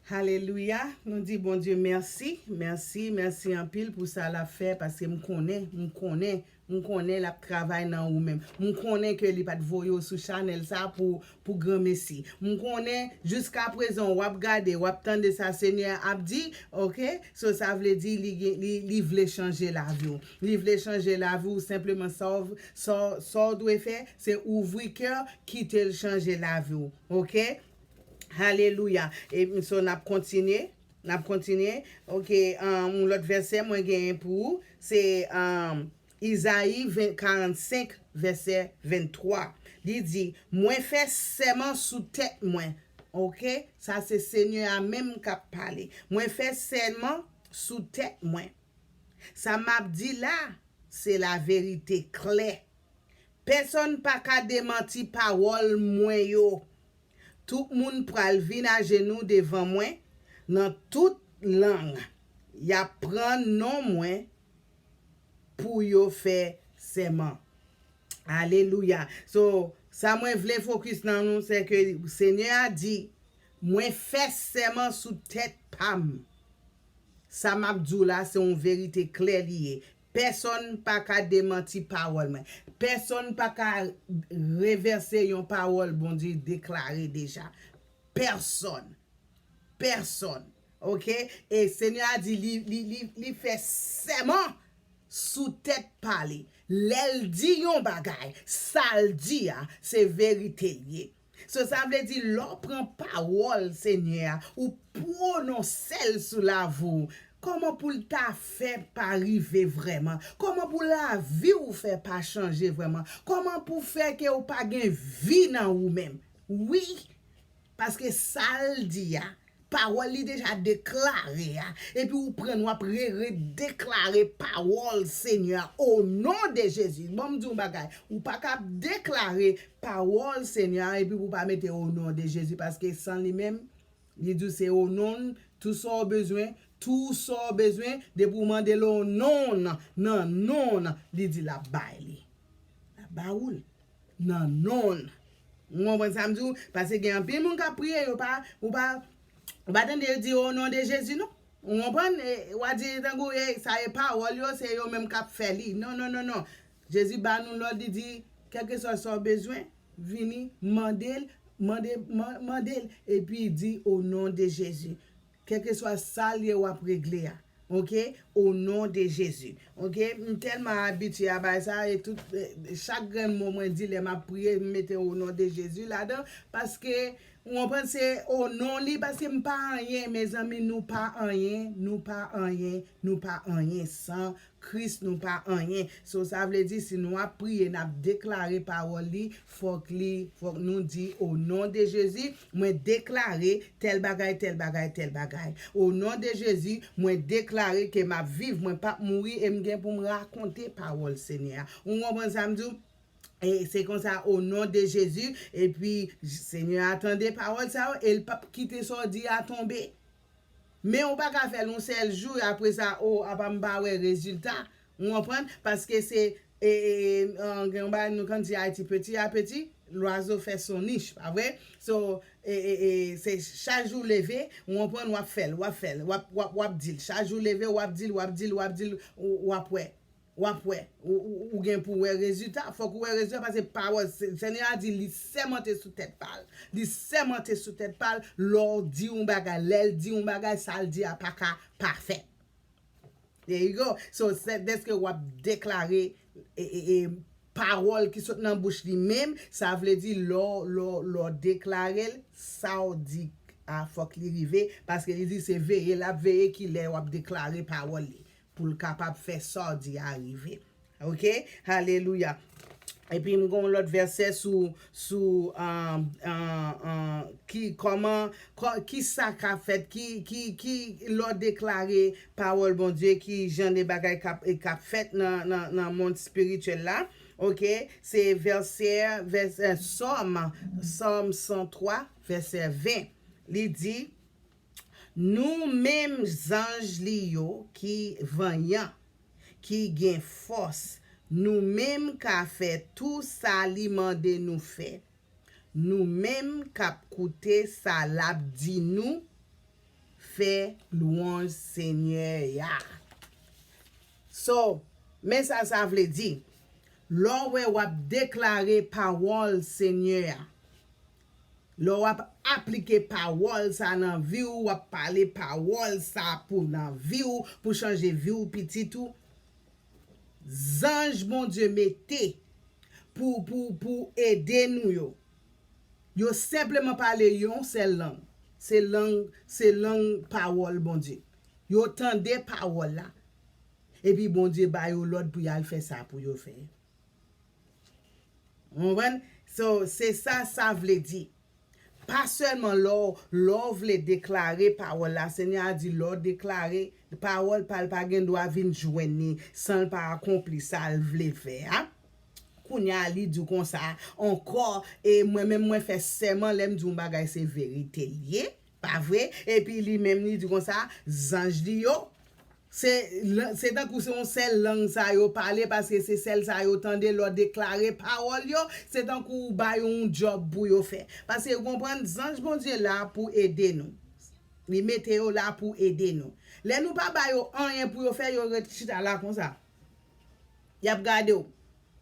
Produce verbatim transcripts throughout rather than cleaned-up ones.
Alelouya, nou di Bondye mèsi, mèsi, mèsi anpil pou sa l ap fè, paske m konnen, m konnen, m konnen l ap travay nan ou menm. M konnen ke li pa t voye w sou chanèl sa pou, pou granmesi. M konnen jiska prezan w ap gade, w ap tande sa Senyè a ap di, oke? So sa vle di li, gen- li, li vle chanje lavi w. Li vle chanje lavi w, senpleman sa w, sa w, sa w dwe fè, se ouvri kè w, kite l chanje lavi w, oke? Alelouya. E so n ap kontinye. N ap kontinye. Oke, um, yon lòt vèsè mwen genyen pou ou, se um, Izayi ven, karannsenk, vèsè venntwa. Li di, mwen fè sèman sou tèt mwen. Oke? Sa se Senyè a menm k ap pale. Mwen fè sèman sou tèt mwen. Sa m ap di la, se laverite klè. Pèsonn pa ka demanti pawòl mwen yo. Tout moun pral vin ajenou devan mwen nan tout lang. Y ap pran non mwen pou yo fè sèman. Alelouya. So, sa mwen vle fokis nan nou, se ke Senyè a di, mwen fè sèman sou tèt pa m. Sa m ap di w la, se yon verite klè li ye. Pèsonn pa ka demanti pawòl mwen. Pèsonn pa ka revèse yon pawòl Bondye deklare deja. Pèsonn. Pèsonn. Oke? E Senyè a di li, li, li, li fè sèman sou tèt pa li. Lè l di yon bagay, sa l di a, se verite l ye. So, sa vle di, lè w pran pawòl Senyè a, ou pwononse l sou lavi w, kòman pou l ta fè pa rive vrèman? Kòman pou lavi w fè pa chanje vrèman? Kòman pou fè ke w pa gen vi nan ou menm? Wi, paske sa l di a, pawòl li deja deklare a, epi ou pran, w ap re, redeklare pawòl Senyè a, o non de Jezi. Bon, m di w bagay, ou pa ka ap deklare pawòl Senyè a, epi pou pa mete o non de Jezi, paske san li menm, li di w se o non l, tou sa w bezwen, tou sa w bezwen, depi w mande l o non l, nan non l, li di l ap bay li. L ap ba ou l. Nan non l. Ou konprann sa m di w? Paske gen anpil moun k ap priye, yo pa, ou pa, ou pa tande yo di o non de Jezi, non. Ou konprann? E, w a di tankou e, sa e pawòl yo, se yo menm k ap fè li. Non, non, non, non. Jezi ba nou lòd, li di, kèlkeswa sa w bezwen, vini, mande l, mande, man- mande l, epi di o non de Jezi. Kèlkeswa sa l ye w ap regle a. Oke? O non de Jezi. Oke? M tèlman abitye a bagay sa, e tout, e, chak grenn mo mwen di lè m ap priye, m mete o non de Jezi ladan, paske, ou konprann, se o non li, paske m pa anyen, mezanmi, nou pa anyen, nou pa anyen, nou pa anyen san Kris, nou pa anyen. So, sa vle di, si nou ap priye, n ap deklare pawòl li, fòk li, fòk nou di, o non de Jezi, mwen deklare tèl bagay, tèl bagay, tèl bagay. O non de Jezi, mwen deklare ke m ap viv, mwen p ap mouri e m gen pou m rakonte pawòl Senyè a. Ou konprann sa m di w? E se konsa, o non de Jezi, epi Senyè a tande pawòl sa yo, e l p ap kite sa w di a tonbe. Men ou pa ka fè l yon sèl jou, apre sa, o, apa m pa wè rezilta. Ou konprann? Paske se, e, e, e, an, gen yon bagay nou konn di Ayiti, petit à petit, l'oiseau fait son niche, pa vre? So, e, e, e, se chak jou w leve, ou konprann, w ap fè l, w ap fè l, w ap, w ap, w ap di l. Chak jou w leve, w ap di l, w ap di l, w ap di l, ou, w ap wè. W ap wè. Ou, ou, ou gen pou wè rezilta. Fòk ou wè rezilta, paske pawòl Se- Senyè a di li sèmante sou tèt pa l. Li sèmante sou tèt pa l. Lè w di yon bagay, lè l di yon bagay, sa l di a pa ka pa fèt. There you go. So, se dèske w ap deklare e, e, e, pawòl ki sot nan bouch li menm, sa vle di lè w, lè w, lè w deklare l, sa w di a fòk li rive, paske li di se veye l ap veye ki lè w ap deklare pawòl li, pou l kapab fè sa w di a rive. Oke? Alelouya. Epi m gen yon lòt vèsè sou, sou, um, um, um, ki, kòman, kò- ki sa k ap fèt, ki, ki, ki, lè w deklare pawòl Bondye, ki jan de bagay k ap, k ap fèt nan, nan, nan mond espirityèl la. Oke? Se vèsè, vèsè, Sòm, Sòm san twa, vèsè ven. Li di, nou menm zanj li yo ki vanyan, ki gen fòs, nou menm ka fè tou sa li mande nou fè. Nou menm k ap koute sa l ap di nou, fè lwanj Senyè a. So, men sa sa vle di. Lè w wè w ap deklare pawòl Senyè a, lè w ap aplike pawòl sa nan vi w, w ap pale pawòl sa pou nan vi w, pou chanje vi w, pitit ou, zanj Bondye mete pou, pou, pou ede nou yo. Yo senpleman pale yon sèl lang. Se lang, se lang pawòl Bondye. Yo tande pawòl la. Epi Bondye ba yo lòd pou y al fè sa pou yo fè. Ou konprann? So, se sa sa vle di. Pa sèlman lè w, lè w vle deklare pawòl la. Senyè a di lè w deklare pawòl pa l pa gen dwa vin jwenn li san l pa akonpli sa l vle fè a. Kounye a, li di w konsa ankò, e mwen menm mwen fè sèman lè m di yon bagay se verite l ye, pa vre? Epi li menm li di konsa, zanj li yo, se, se tankou se yon sèl lang sa yo pale, paske se sèl sa yo tande lè w deklare pawòl yo, se tankou ou ba yo yon djòb pou yo fè. Paske ou konprann, zanj Bondye la pou ede nou. Li mete yo la pou ede nou. Lè nou pa ba yo anyen pou yo fè, yo ret chita la konsa. Y ap gade w.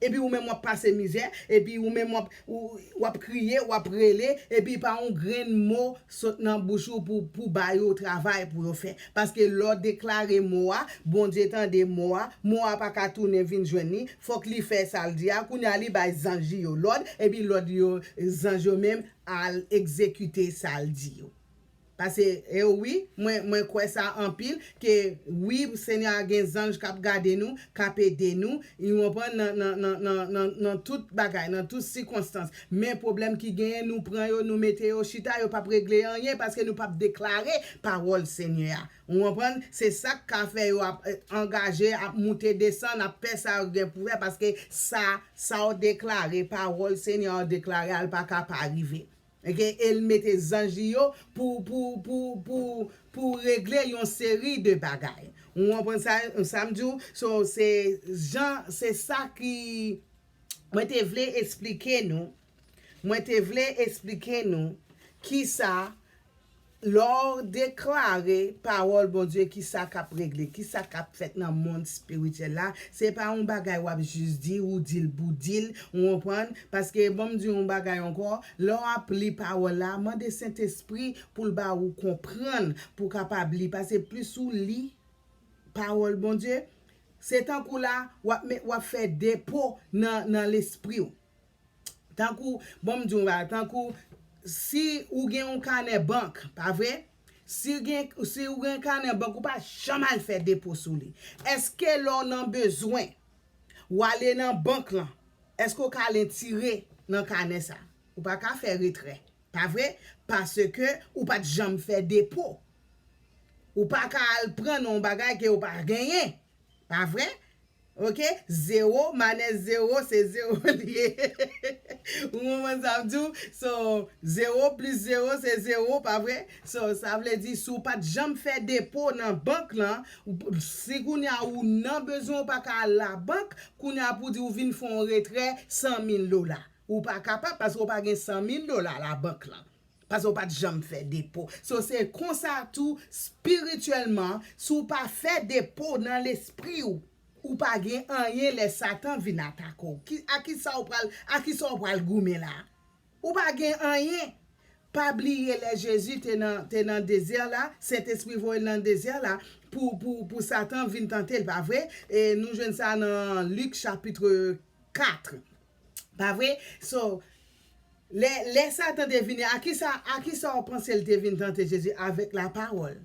Epi ou menm w ap pase mizè, epi ou menm w ap, ou, w ap kriye, w ap rele, epi pa yon grenn mo sot nan bouch ou pou, pou ba yo travay pou yo fè. Paske lè w deklare mo a, Bondye tande mo a, mo a pa ka tounen vin jwenn li, fòk li fè sa l di a, kounye a li bay zanj li yo lòd, epi lòd yo, zanj yo menm al egzekite sa l di yo. Paske, e wi, mwen, mwen kwè sa anpil, ke wi, Senyè a gen zanj k ap gade nou, k ap ede nou, ou konprann, nan, nan, nan, nan, nan, nan tout bagay, nan tout sikonstans. Men pwoblèm ki genyen, nou pran yo, nou mete yo chita, yo p ap regle anyen, paske nou p ap deklare pawòl Senyè a. Ou konprann? Se sa k ka fè yo ap, eh, angaje, ap moute desann, ap fè sa yo gen pou fè, paske sa, sa w deklare, pawòl Senyè a w deklare a, l pa ka pa rive. Oke, e l mete zanj li yo pou, pou, pou, pou, pou regle yon seri de bagay. Ou konprann sa, sa m di w? So, se jan, se sa ki mwen te vle eksplike nou. Mwen te vle eksplike nou kisa, lè w deklare pawòl Bondye, kisa k ap regle, kisa k ap fèt nan mond espirityèl la, se pa yon bagay w ap jis di, ou di l pou di l, ou konprann? Paske, ban m di yon bagay ankò, lè w ap li pawòl la, mande Sentespri pou l ba ou konprann, pou w kapab li. Paske plis ou li pawòl Bondye, se tankou la, w ap, met, w ap fè depo nan, nan lespri w. Tankou, bon, m di w la, tankou, si ou gen yon kanè bank, pa vre? Si gen, si ou gen kanè bank, ou pa janm al fè depo sou li. Èske lè w nan bezwen, w ale nan bank lan, èske w ka al tire nan kanè sa? Ou pa ka fè retrè, pa vre? Paske ou pa t janm fè depo. Ou pa ka al pran nan yon bagay ke ou pa genyen, pa vre? Oke? Zewo, manè zewo, se zewo li ye. Ou konprann sa m di w? So, zewo plis zewo, se zewo, pa vre? So, sa vle di, si w pa t janm fè depo nan bank lan, ou p-, si kounye a ou nan bezwen, ou pa ka al labank, kounye a pou di ou vin fè yon retrè san mil dola. Ou pa kapab, paske ou pa gen san mil dola labank lan. Paske w pa t janm fè depo. So, se konsa tou, espirityèlman, si w pa fè depo nan lespri w, ou pa gen anyen lè Satan vin atake w. Ki, a ki sa w pral, a ki sa w pral goumen la? Ou pa gen anyen. Pa bliye lè Jezi te nan, te nan dezè la, Sentespri voye l nan dezè la pou, pou, pou Satan vin tante l, pa vre? E nou jwenn sa nan Lik chapit kat. Pa vre? So, lè, lè Satan te vini, a ki sa, a ki sa w panse l te vin tante Jezi? Avèk lapawòl.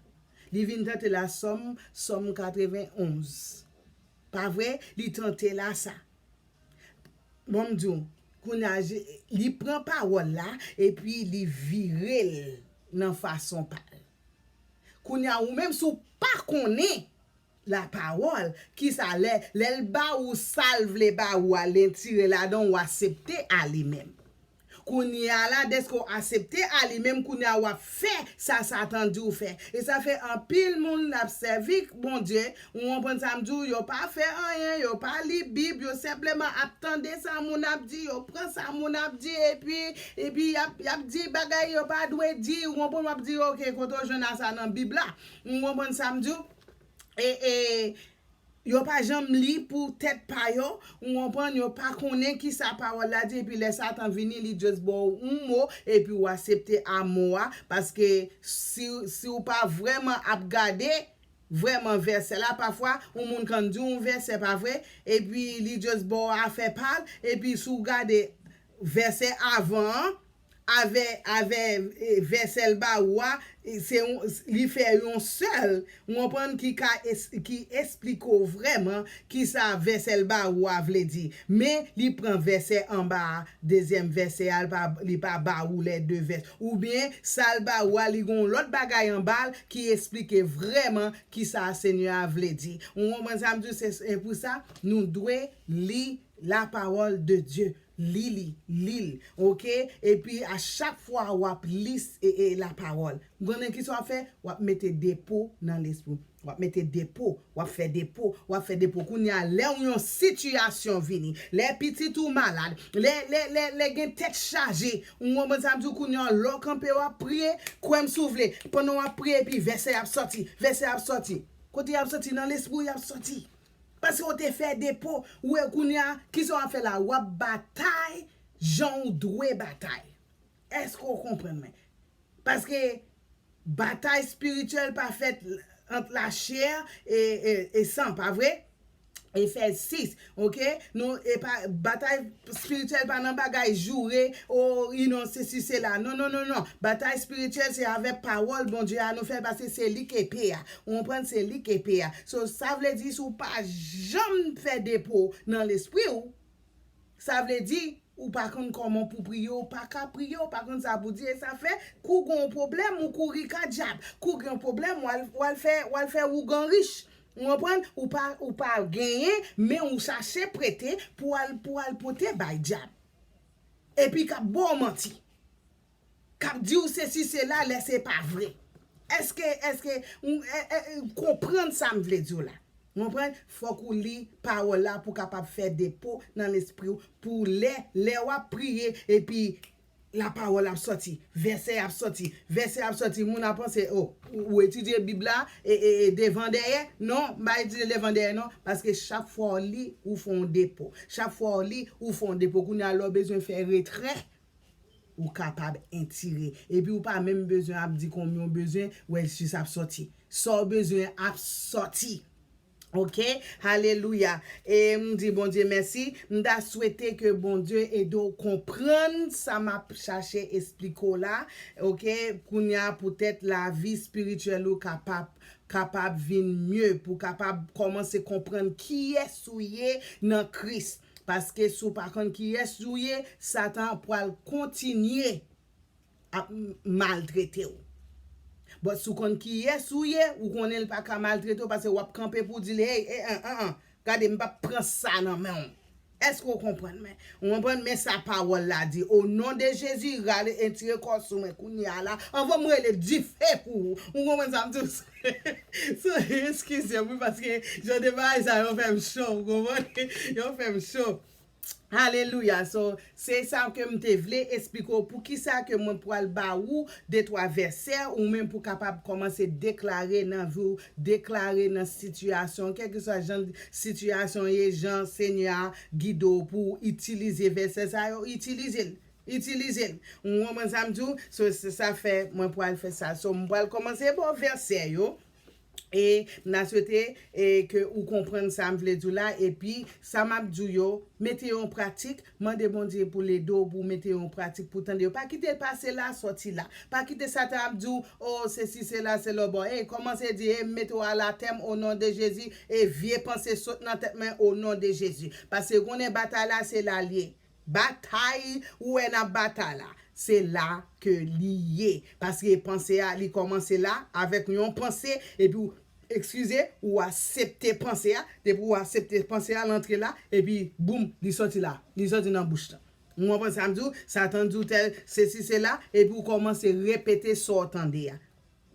Li vin tante l a Sòm, Sòm katrevenn onz. Pa vre? Li tante l a sa. Bon, m di w, kounye a, Je-, li pran pawòl la, epi li vire l nan fason pa l. Kounye a, ou menm, si w pa konnen lapawòl, kisa lè, lè l ba ou sa l vle ba ou a, l tire ladan, ou aksepte a li menm. Kounye a la, dèske w aksepte a li menm, kounye a w ap fè sa Satan di w fè. E sa fè anpil moun ap sèvi Bondye, ou konprann sa m di w, yo pa fè anyen, yo pa li Bib, yo senpleman ap tande sa moun ap di, yo pran sa moun ap di, epi, epi y ap, y ap di bagay yo pa dwe di, ou konprann, w ap di, oke, kote w jwenn a sa nan Bib la? Ou konprann sa m di w? E, e, yo pa janm li pou tèt pa yo, ou konprann, yo pa konnen ki sa pawòl la di, epi lè Satan vini, li just ba w yon mo, epi w aksepte a mo a, paske si, si w pa vrèman ap gade vrèman vèsè la, pafwa, yon moun konn di w yon vèsè, pa vre, epi li just ba w afè pa l, epi si w gade vèsè avan an, avè, avè, e, vèsè l ba ou a, e, se yon, li fè yon sèl, ou konprann, ki ka es-, ki esplike w vrèman ki sa vèsè l ba ou a vle di. Men, li pran vèsè anba a, dezyèm vèsè a, li pa, li pa ba ou lè de vès. Oubyen, sa l ba ou a, li gon lòt bagay anba l ki esplike vrèman ki sa Senyè a vle di. Ou konprann sa m di w? Se, se pou sa, nou dwe li la parole de Dieu. Li li, li l, oke? Epi a chak fwa w ap li s-, e, e, la pawòl, konnen ki sa w ap fè? W ap mete depo nan lespri w. W ap mete depo, w ap fè depo, w ap fè depo. Kounye a, lè w yon sitiyasyon vini, lè pitit ou malad, lè, lè, lè, lè gen tèt chaje, ou konprann sa m di w? Kounye a, lè w kanpe, w ap priye, kwè m si w vle, pandan w ap priye, epi vèsè ap sòti, vèsè ap sòti. Kote y ap sòti? Nan lespri w y ap sòti. Paske w te fè depo, ou wè kounye a, kisa w ap fè la? W ap batay jan w dwe batay. Èske w konprann mwen? Paske batay espirityèl pa fèt ant lachè e, e, e san, pa vre? Efèz sis, oke? Nou, e pa, batay espirityèl pa nan bagay joure, o, you know, sesi, sela. Non, non, non, non. Batay espirityèl, se avèk pawòl Bondye a nou fè, paske se li k epe a. Ou konprann? Se li k epe a. So, sa vle di, si w pa janm fè depo nan lespri w, sa vle di, ou pa konn kòman pou priye, ou pa ka priye, ou pa konn sa pou di, e sa fè, kou gen yon pwoblèm, ou kouri ka dyab. Kou gen yon pwoblèm, w al, w al fè, w al fè ougan rich. Ou konprann? Ou pa, ou pa genyen, men ou chache prete pou al, pou al pote bay dyab. Epi k ap ba w manti. K ap di w sesi, sela, lè se pa vre. Èske, èske, ou, e, e, e, konprann sa m vle di w la? Ou konprann? Fòk ou li pawòl la pou w kapab fè depo nan lespri w, pou lè, lè w ap priye, epi la pawòl ap sòti, vèsè ap sòti, vèsè ap sòti, moun ap panse, o, ou, ou etidye Bib la, e, e, e devan dèyè? Non, m pa etidye devan dèyè, non, paske chak fwa w li, ou fè yon depo. Chak fwa w li, ou fè yon depo. Kounye a, lè w bezwen fè retrè, ou kapab entire. Epi ou pa menm bezwen ap di konbyen w bezwen, w wè l jis ap sòti. Sa w bezwen ap sòti. Oke? Alelouya. E m di Bondye mèsi. M ta swete ke Bondye ede w konprann sa m ap chache esplike w la. Oke? Kounye a, poutèt lavi espirityèl ou kapab, kapab vin mye, pou w kapab kòmanse konprann kiyès ou ye nan Kris. Paske si w pa konn kiyès ou ye, Satan pral kontinye ap m-, maltrete w. But si w konn kiyès ou ye, ou konnen l pa ka maltrete w, paske w ap kanpe pou w di l, hey, eh, an, an, an, gade, m p ap pran sa nan men w. Èske w konprann mwen? Ou konprann? Men sa pawòl la di. O non de Jezi, rale, etire kò w sou mwen kounye a la. Anvan m rele dife pou ou. Ou konprann sa m di w? So, eskize m, wi, paske jan de bagay sa yo fè m cho, ou konprann? Yo fè m cho. Alelouya. So, se sa ke m te vle esplike w, poukisa ke mwen pral ba ou de twa vèsè, ou menm pou kapab kòmanse deklare nan vi w, deklare nan sitiyasyon, kèlkeswa jan sitiyasyon ye, jan Senyè a gide w pou w itilize vèsè sa yo, itilize l. Itilize l. Ou konprann sa m di w? So, se sa fè mwen pral fè sa. So, m pral kòmanse ba w vèsè yo. E m ta swete, e, ke ou konprann sa m vle di w la. Epi, sa m ap di w yo, mete yo an pratik. Mande Bondye pou l ede w pou w mete yo an pratik, pou w tande yo. Pa kite l pase la, sòti la. Pa kite Satan ap di w, o, sesi, sela, se lòbò. E, kòmanse di, e, m mete w alatèm o non de Jezi. E, vye panse sot nan tèt mwen o non de Jezi. Paske konnen batay la, se la l ye. Batay ou wè n ap batay la, se la ke li ye. Paske panse a, li kòmanse la avèk yon panse, epi w, eskize, ou aksepte panse a. Depi w aksepte panse a, l antre la, epi boum, li sòti la. Li sòti nan bouch lan. Ou konprann sa m di w? Satan di w tèl sesi sela, epi w kòmanse repete sa w tande a.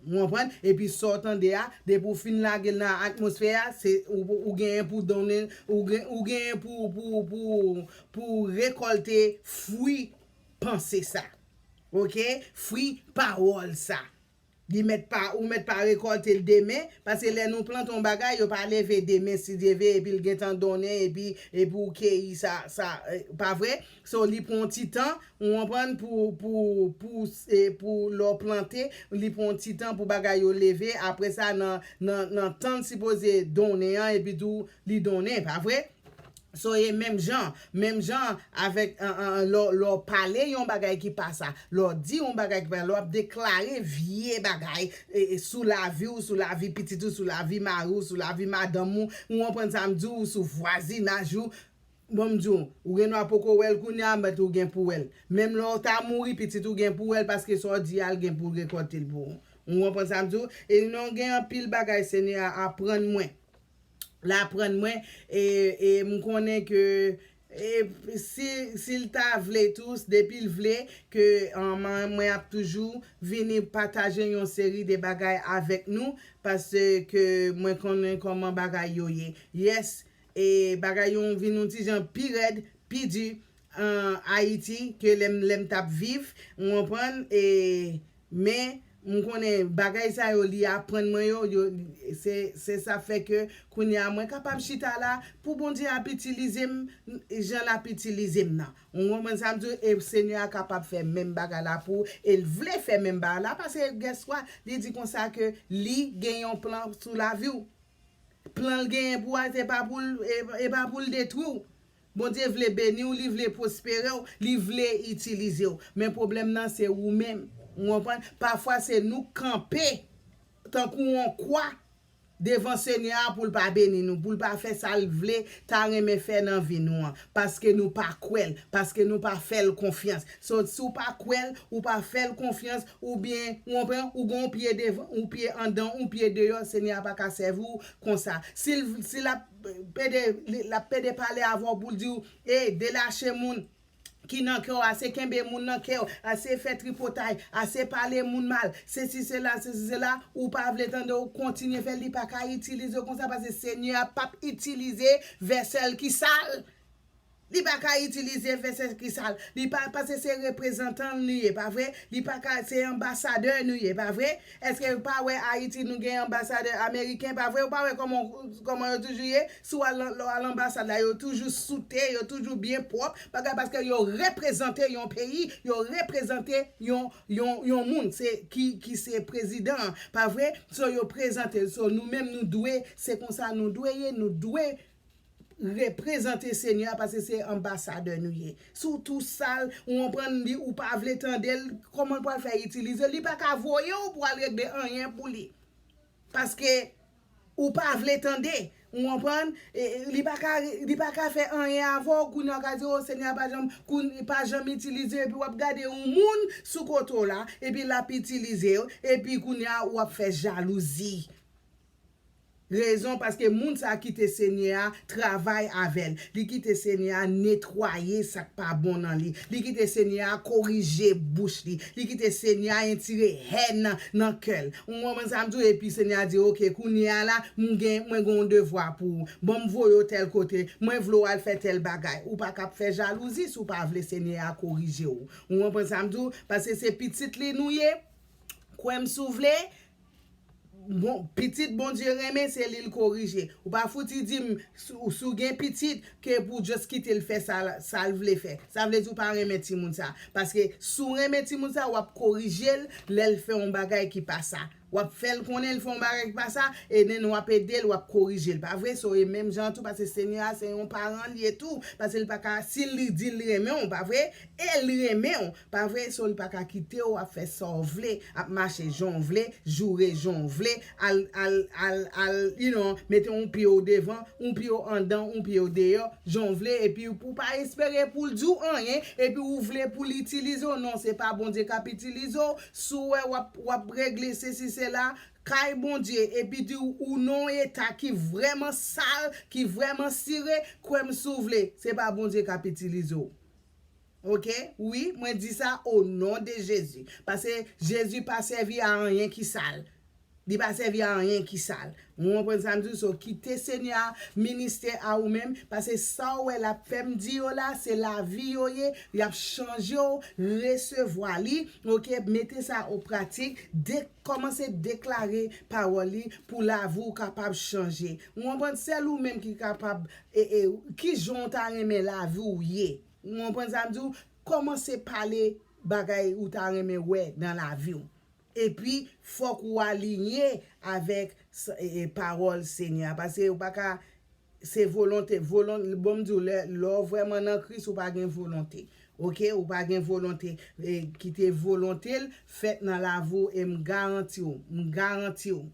Ou konprann? Epi sa w tande a, depi w fin lage l nan atmosfè a, se ou, ou genyen pou donnen, ou gen, ou genyen pou, pou, pou, pou rekòlte fwi panse sa. Oke? Fwi pawòl sa. Li mèt pa, ou mèt pa rekòlte l demen, paske lè nou plante yon bagay, yo pa leve demen, si Dye vle, epi l gentan donnen, epi, epi w keyi sa, sa, eh, pa vre? So, li pran yon ti tan, ou konprann, pou, pou, pou, eh, pou lè w plante, li pran yon ti tan pou bagay yo leve, apre sa, nan, nan, nan tan l sipoze donnen an, epi tou, li donnen, pa vre? So, e menm jan, menm jan avèk, an, an, an, lè w, lè w pale yon bagay ki pa sa, lè w di yon bagay ki pa, lè w ap deklare vye bagay, e, e, sou lavi w, sou lavi pitit ou, sou lavi mari w, sou lavi madanm ou, ou konprann sa m di w, sou vwazinaj ou. Bon, m di w, ou gen dwa poko wè l kounye a, men ou gen pou wè l. Menm lè w ta mouri, pitit ou gen pou wè l, paske sa w di a, l gen pou rekòlte l pou ou. Ou konprann sa m di w? E nou gen anpil bagay Senyè a aprann mwen. L aprann mwen, e, e m konnen ke, e, si, si l ta vle tou, depi l vle, ke, an, mwen, mwen ap toujou vini pataje yon seri de bagay avèk nou, paske mwen konnen kòman bagay yo ye. Yes, e bagay yo vin yon ti jan pi rèd, pi di, an Ayiti ke lè m, lè m t ap viv, ou konprann, e, men, m konnen bagay sa yo li aprann mwen yo, yo, se, se sa fè ke kounye a mwen kapab chita la pou Bondye ap itilize m jan l ap itilize m nan. Ou konprann sa m di w? E Senyè a kapab fè menm bagay la pou ou, e l vle fè menm bagay la, paske guess what? Li di konsa ke li gen yon plan sou lavi w. Plan l genyen pou w a, se pa pou l, e, e pa pou l detwi w. Bondye vle beni w, li vle pwospere w, li vle itilize w. Men pwoblèm nan se ou menm. Ou konprann? Pafwa se nou k kanpe tankou yon kwa devan Senyè a pou l pa beni nou, pou l pa fè sa l vle, ta renmen fè nan vi nou an. Paske nou pa kwè l, paske nou pa fè l konfyans. So, si w pa kwè l, ou pa fè l konfyans, oubyen, ou konprann, ou gen yon pye devan, yon pye anndan, yon pye deyò, Senyè a pa ka sèvi w konsa. Si l, si l ap pede, li, l ap pede pale avè w pou l di w, e, delache moun ki nan kè w, ase kenbe moun nan kè w, ase fè tripotay, ase pale moun mal, sesi, sela, sesi, sela, ou pa vle tande, ou kontinye fè l, li pa ka itilize w konsa, paske Senyè a p ap itilize vèsèl ki sal. Li pa ka itilize vèsèl ki sal. Li pa, paske se reprezantan l nou ye, pa vre? Li pa ka, se anbasadè nou ye, pa vre? Èske w pa wè Ayiti nou gen anbasadè ameriken, pa vre? Ou pa wè kòman, kòman yo toujou ye? Si w al, lè w al anbasad la, yo toujou soute, yo toujou byen pwòp, bagay, paske yo reprezante yon peyi, yo reprezante yon, yon, yon moun, se, ki, ki se prezidan an, pa vre? So, yo prezante, so, nou menm nou dwe, se konsa nou dwe ye, nou dwe reprezante Senyè a, paske se anbasadè nou ye. Si w tou sal, ou konprann li, ou pa vle tande l, kòman l pral fè itilize l? Li pa ka voye w pou al regle anyen pou li. Paske ou pa vle tande. Ou konprann? E, e, li pa ka, li pa ka fè anyen avè w. Kounye a w ka di, o, Senyè a pa janm, koun-, pa janm itilize w, epi w ap gade yon moun sou kote w la, epi l ap itilize w, epi kounye a w ap fè jalouzi. Rezon, paske moun sa a kite Senyè a travay avè l. Li kite Senyè a netwaye sa k pa bon nan li. Li kite Senyè a korije bouch li. Li kite Senyè a etire hèn nan kè l. Ou konprann sa m di w? Epi Senyè a di, oke, kounye a la, m gen, mwen gen yon devwa pou ou. Ban m voye w tèl kote. Mwen vle w al fè tèl bagay. Ou pa ka ap fè jalouzi si w pa vle Senyè a korije w. Ou konprann sa m di w? Paske se pitit li nou ye. Kwè m si w vle, bon, pitit Bondye renmen, se li l korije. Ou pa fouti di m, si w, si w gen pitit, ke pou w just kite l fè sa l, sa l vle fè. Sa vle di w pa renmen timoun sa. Paske si w renmen timoun sa, w ap korije l lè l fè yon bagay ki pa sa. W ap fè l konnen l fè yon bagay ki pa sa, e then w ap ede l, w ap korije l. Pa vre? So, e menm jan tou, paske Senyè a se yon paran l ye tou. Paske l pa ka, si li di l renmen w, pa vre? E l renmen w, pa vre? So, li pa ka kite w ap fè sa w vle, ap mache jan w vle, joure jan w vle, al, al, al, al, you know, mete yon pye w devan, yon pye w anndan, yon pye w deyò, jan w vle, epi ou pa espere pou l di w anyen, epi ou vle pou l itilize w. Non, se pa Bondye k ap itilize w. Si w wè w ap, w ap regle sesi, sela, kay Bondye, epi di w, ou nan yon eta ki vrèman sal, ki vrèman sire, kwè m si w vle, se pa Bondye k ap itilize w. Ok? Wi, mwen di sa o non de Jezi. Paske Jezi pa sèvi a anyen ki sal. Li pa sèvi a anyen ki sal. Ou konprann sa m di w? So, kite Senyè a ministè a ou menm, paske sa w wè l ap fè m di yo la, se lavi yo ye, y ap chanje w, resevwa li, ok, mete sa o pratik, de, kòmanse deklare pawòl li pou lavi w kapab chanje. Ou konprann? Sèl ou menm ki kapab, e, e, ki jan w ta renmen lavi w ye. Ou konprann sa m di w? Kòmanse pale bagay ou ta renmen wè nan lavi w. Epi, fòk ou aliyen avèk s- e, e, pawòl Senyè a. Paske ou pa ka, se volonte, volon, bon, m di w, lè, lè w vrèman nan Kris, ou pa gen volonte. Ok? Ou pa gen volonte. E, kite volonte l fèt nan lavi w e m garanti w, m garanti w.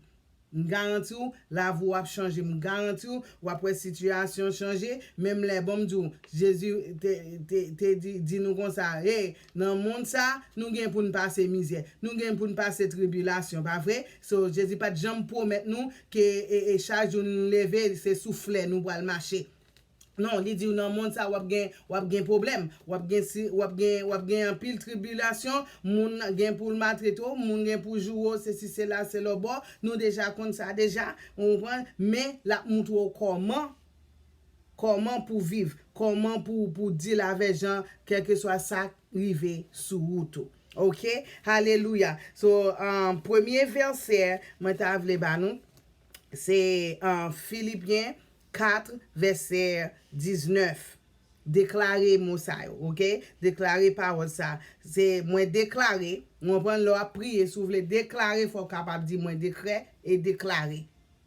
M garanti w, lavi w ap chanje. M garanti w, w ap wè sitiyasyon chanje. Menm lè, bon, m di w, Jezi te, te, te di, di nou konsa, hey, nan mond sa, nou gen pou n pase mizè. Nou gen pou n pase tribilasyon, pa vre? So, Jezi pa t janm pwomèt nou ke e, e, chak jou nou leve, se sou flè nou pral mache. Non, li di w nan mond sa w ap gen, w ap gen pwoblèm, w ap gen, si- w ap gen, w ap gen anpil tribilasyon, moun gen pou l maltrete w, moun gen pou joure w, sesi, sela, se lòbò, nou deja konn sa deja, ou konprann? Men, l ap moutre w kòman, kòman pou viv, kòman pou, pou deal avè jan, kèlkeswa sa rive sou wout ou. Ok? Alelouya. So, um, premye vèsè, mwen ta vle ba nou, se um, Filipyen kat, vèsè diznèf. Deklare mo sa yo, ok? Deklare pawòl sa. Se mwen deklare, ou konprann, lè w ap priye, si w vle deklare, fò w kapab di mwen dekrè e deklare.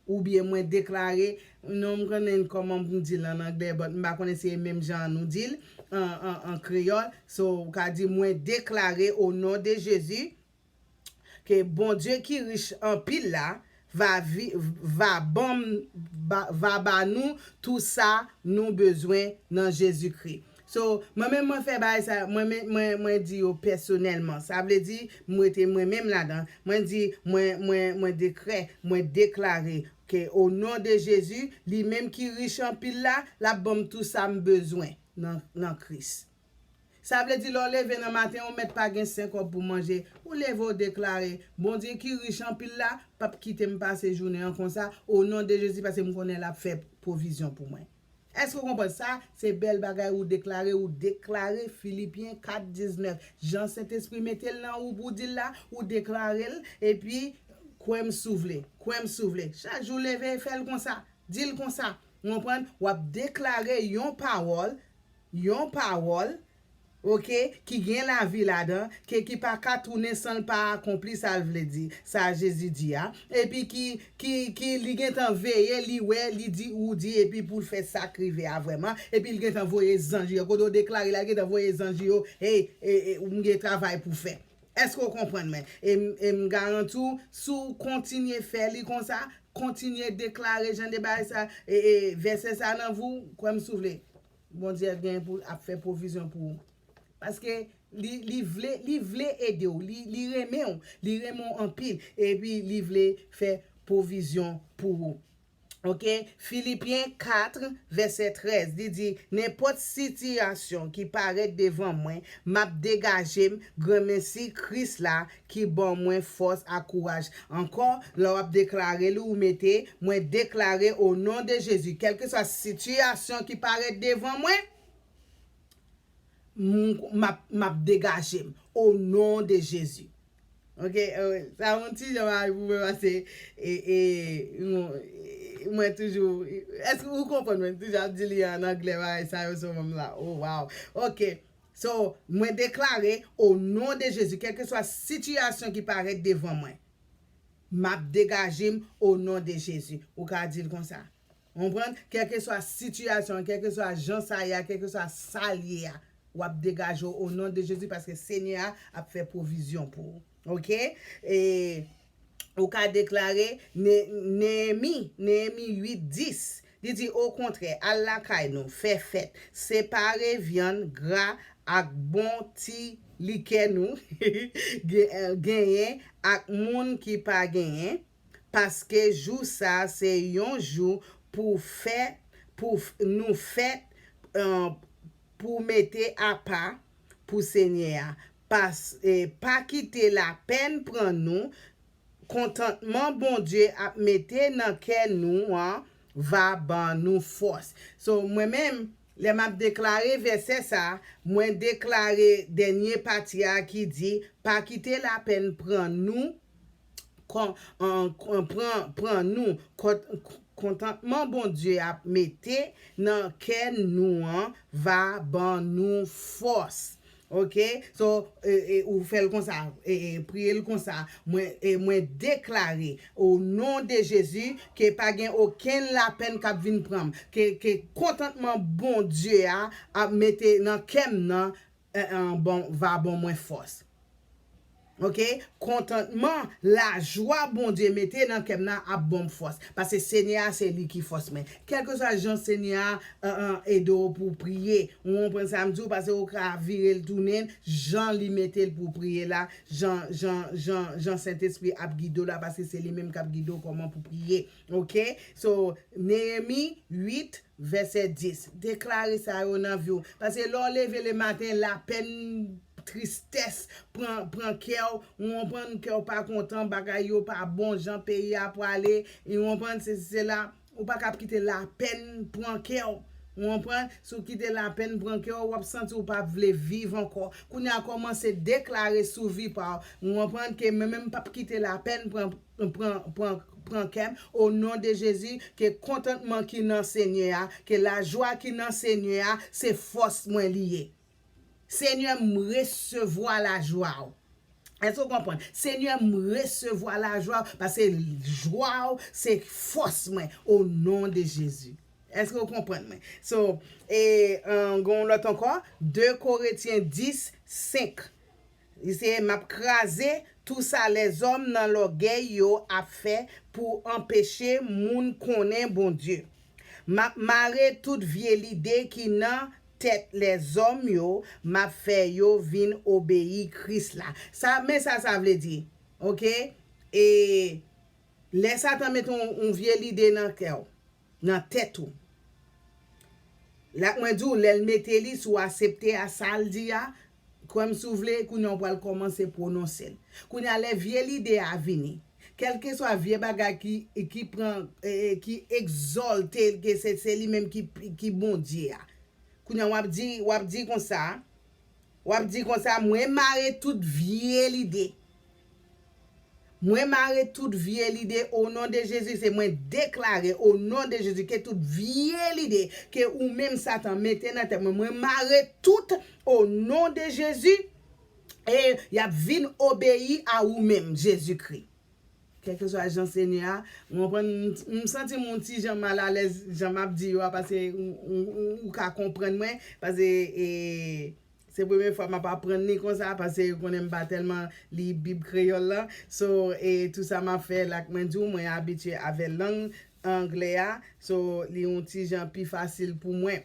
Oubyen mwen deklare, non, m konnen kòman pou m di l an anglè, but m pa konnen si e menm jan an nou di l an, an, an kreyòl. So, ou ka di mwen deklare o non de Jezi ke Bondye ki rich anpil la va, vi, va ban m, ba, va ba nou tou sa nou bezwen nan Jezikri. So, mwen menm mwen fè bagay sa, mwen, men- mwen, mwen di yo pèsonèlman. Sa vle di, mwen rete mwen menm ladan. Mwen di, mwen, mwen, mwen dekrè, mwen deklare ke o non de Jezi, li menm ki rich anpil la, l ap ban m tou sa m bezwen nan, nan Kris. Sa vle di, lè w leve nan maten, ou mèt pa gen senk kòb pou manje. Ou leve, ou deklare, Bondye ki rich anpil la, p ap kite m pase jounen an konsa, o non de Jezi, paske m konnen l ap fè pwovizyon pou mwen. Èske w konprann sa? Se bèl bagay ou deklare, ou deklare Filipyen kat diznèf. Jan Sentespri mete l nan ou pou w di l la, ou deklare l, epi kwè m si w vle, kwè m si w vle. Chak jou leve, fè l konsa, di l konsa. Ou konprann? W ap deklare yon pawòl, yon pawòl, ok, ki gen lavi ladan, ke ki pa ka tounen san l pa akonpli sa l vle di, sa Jezi di a, epi ki, ki, ki li gentan veye, li wè, li di, ou di, epi pou l fè sa k rive a vrèman, epi l gentan voye zanj yo, kote w deklare la, l gentan voye zanj yo, hey, e, e, m gen travay pou fè. Èske w konprann mwen? E m, e m garanti w, si w kontinye fè li konsa, kontinye deklare jan de bagay sa, e, e, vèsè sa nan vi w, kwè m si w vle. Bondye ap gen pou ap fè pwovizyon pou ou. Paske li, li vle, li vle ede w, li, li renmen w, li renmen w anpil, epi li vle fè pwovizyon pou ou. Ok? Filipyen kat, vèsè trèz, li di, nenpòt sitiyasyon ki parèt devan mwen, m ap degaje m, granmèsi Kris la ki ban mwen fòs ak kouraj. Ankò, lè w ap deklare l, ou mete, mwen deklare o non de Jezi, kèlkeswa sitiyasyon ki parèt devan mwen, m, m ap, m ap degaje m o non de Jezi. Ok, eh, sa yon ti jan bagay pou mwen pase, e, e, mwen, e, mwen toujou, èske ou konprann mwen toujou ap di li an anglè bagay sa yo sou mwen la? Oh, wow. Ok, so, mwen deklare o non de Jezi, kèlkeswa sitiyasyon ki parèt devan mwen, m ap degaje m o non de Jezi. Ou ka di l konsa. Konprann? Kèlkeswa sitiyasyon, kèlkeswa jan sa ye a, kèlkeswa sa l ye a, w ap degaje w o non de Jezi paske Senyè a ap fè pwovizyon pou ou. Ok? E ou ka deklare Ne- Neyemi, Neyemi uit dis. Li di, okontrè, al lakay nou, fè fèt, separe vyann gra ak bon ti likè nou gen- genyen ak moun ki pa genyen, paske jou sa se yon jou pou fè, pou f- nou fèt, eh, pou mete apa, pou Senyè a. Pas, e, pa kite lapèn pran nou, kontantman Bondye ap mete nan kè nou an va ban nou fòs. So, mwen menm, lè m ap deklare vèsè sa, mwen deklare dènye pati a ki di, pa kite lapèn pran nou, kon, an, kon, pran, pran nou, kon, kontantman Bondye ap mete nan kè nou an va ban nou fòs. Ok? So, e, e, ou fè l konsa, e, e, priye l konsa. Mwen, e, mwen deklare, o non de Jezi, ke pa gen okenn lapèn k ap vin pran m. Ke, ke kontantman Bondye a ap mete nan kè m nan, e, e, bon, va ban mwen fòs. Ok? Kontantman, lajwa Bondye mete nan kè m nan ap ban m fòs. Paske Senyè a, se li ki fòs mwen. Kèlkeswa jan Senyè a, e, e, ede w pou w priye, ou konprann sa m di w, paske ou ka vire l tounen jan li mete l pou w priye la, jan, jan, jan, jan Sentespri ap gide w la, paske se li menm k ap gide w kòman pou priye. Ok? So, Neyemi uit, vèsè dis. Deklare sa yo nan vi w. Paske lè w leve lematen, lapèn, tristès pran, pran kè w, ou konprann, kè w pa kontan, bagay yo pa bon, jan peyi a prale, ou konprann, sesi sela, ou pa ka ap kite lapèn pran kè w. Ou konprann? Si w kite lapèn pran kè w, w ap santi w pa vle viv ankò. Kounye a, kòmanse deklare sou vi pa w. Ou konprann ke mwen menm m p ap kite lapèn pran, pran, pran, pran kè m. O non de Jezi, ke kontantman ki nan Senyè a, ke lajwa ki nan Senyè a, se fòs mwen li ye. Senyè, m resevwa lajwa w. Èske w konprann? Senyè, m resevwa lajwa w, paske jwa w se fòs mwen, o non de Jezi. Èske w konprann mwen? So, e, e, gen yon lòt ankò, de Korentyen dis, senk. Li se, m ap kraze tou sa lèzòm nan lògèy yo ap fè pou anpeche moun konnen Bondye. M ap mare tout vye lide ki nan tèt lèzòm yo, m ap fè yo vin obeyi Kris la. Sa, men sa sa vle di, ok? E lè Satan mete yon, yon vye lide nan kè w, nan tèt ou, la mwen di w, lè l mete li, si w aksepte a sa l di a, kwè m si w vle, kounye a w pral kòmanse pwononse l. Kounye a, lè vye lide a vini, kèlkeswa vye bagay ki, ki pran, e, e, ki egzòlte l, ke se, se li menm ki, ki Bondye a. Kounye a, w ap di, w ap di konsa, w ap di konsa, mwen mare tout vye lide. Mwen mare tout vye lide o non de Jezi. Se mwen deklare o non de Jezi ke tout vye lide ke ou menm Satan mete nan tèt mwen, mwen mare tout o non de Jezi. E y ap vin obeyi a ou menm, Jezikri. Kèlkeswa jan Senyè a, ou konprann, m, m santi m yon ti jan malalèz, jan m ap di yo a, paske ou, ou, ou, ou ka konprann mwen, paske, e, se premye fwa m ap aprann li konsa, paske yo konnen m pa tèlman li Bib kreyòl la. So, e, tou sa m ap fè la, k mwen di w, mwen abitye avè lang anglè a. So, li yon ti jan pi fasil pou mwen.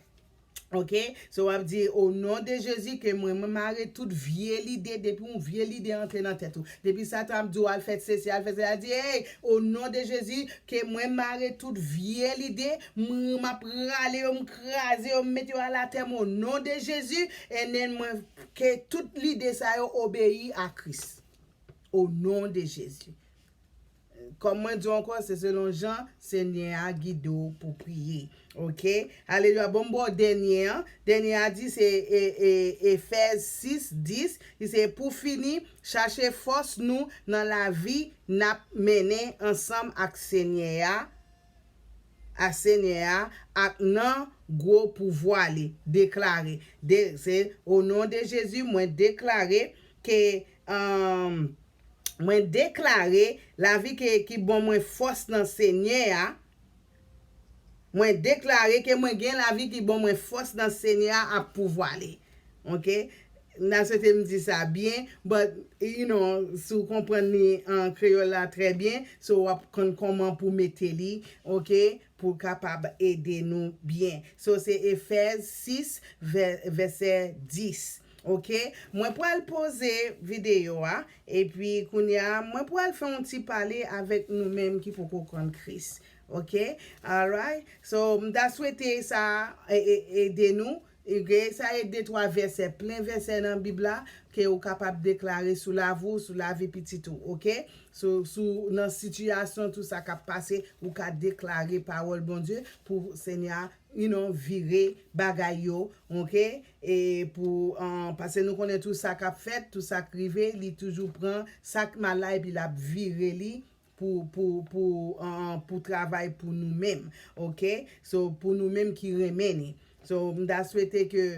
Ok? So, w ap di, o non de Jezi, ke mwen, mwen mare tout vye lide, depi yon vye lide antre nan tèt ou. Depi Satan ap di w al fè sesi, al fè sela, di, hey, o non de Jezi, ke mwen mare tout vye lide, mwen, m ap rale yo, m kraze yo, m mete yo alatè, m o non de Jezi, and then mwen, ke tout lide sa yo obeyi a Kris. O non de Jezi. Kòm mwen di w ankò, se selon jan Senyè a gide w pou priye. Ok? Alelouya. Bon, m ba w dènye an. Dènye a di se, e, e, Efèz sis dis. Li se pou fini, chache fòs nou nan lavi n ap mennen ansanm ak Senyè a, ak Senyè a, ak nan gwo pouvwa li. Deklare. De, se, o non de Jezi, mwen deklare ke, um, mwen deklare lavi ke, ki ban mwen fòs nan Senyè a. Mwen deklare ke mwen gen lavi ki ban mwen fòs nan Senyè a ak pouvwa li. Ok? M ta swete m di sa byen, but, you know, si w konprann li an kreyòl la trè byen, so w ap konn kòman pou mete li, ok, pou kapab ede nou byen. So, se Efèz sis, vè-, vèsè dis. Ok? Mwen pral poze videyo a, epi kounye a, mwen pral fè yon ti pale avèk nou menm ki poko konn Kris. Ok? Alright? So, m ta swete sa, e, e, ede nou, Oke, sa e de twa vèsè, plen vèsè nan Bib la ke ou kapab deklare sou lavi w, sou lavi pitit ou, oke? Sou, sou nan sitiyasyon, tout sa k ap pase, ou ka deklare pawòl Bondye pou Senyè a, you know, vire bagay yo, oke? E pou, uh, paske nou konnen tout sa k ap fèt, tout sa k rive, li toujou pran sa k mal la epi l ap vire li pou, pou, pou, uh, pou travay pou nou menm, oke? So, pou nou menm ki renmen li. So, m ta swete ke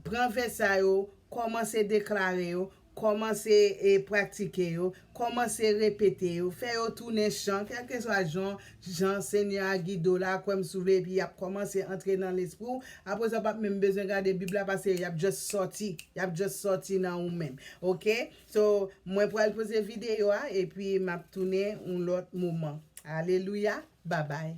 pran vèsè sa yo, kòmanse deklare yo, kòmanse e pratike yo, kòmanse repete yo, fè yo tounen chan, kèlkeswa jan, jan Senyè a gide w la, kwè m si w vle, epi y ap kòmanse antre nan lespri w. Apre sa, w p ap menm bezwen gade Bib la, paske y ap just sòti, y ap just sòti nan ou menm, oke? So, mwen pral poze videyo a, epi m ap tounen yon lòt moman. Alelouya, babay.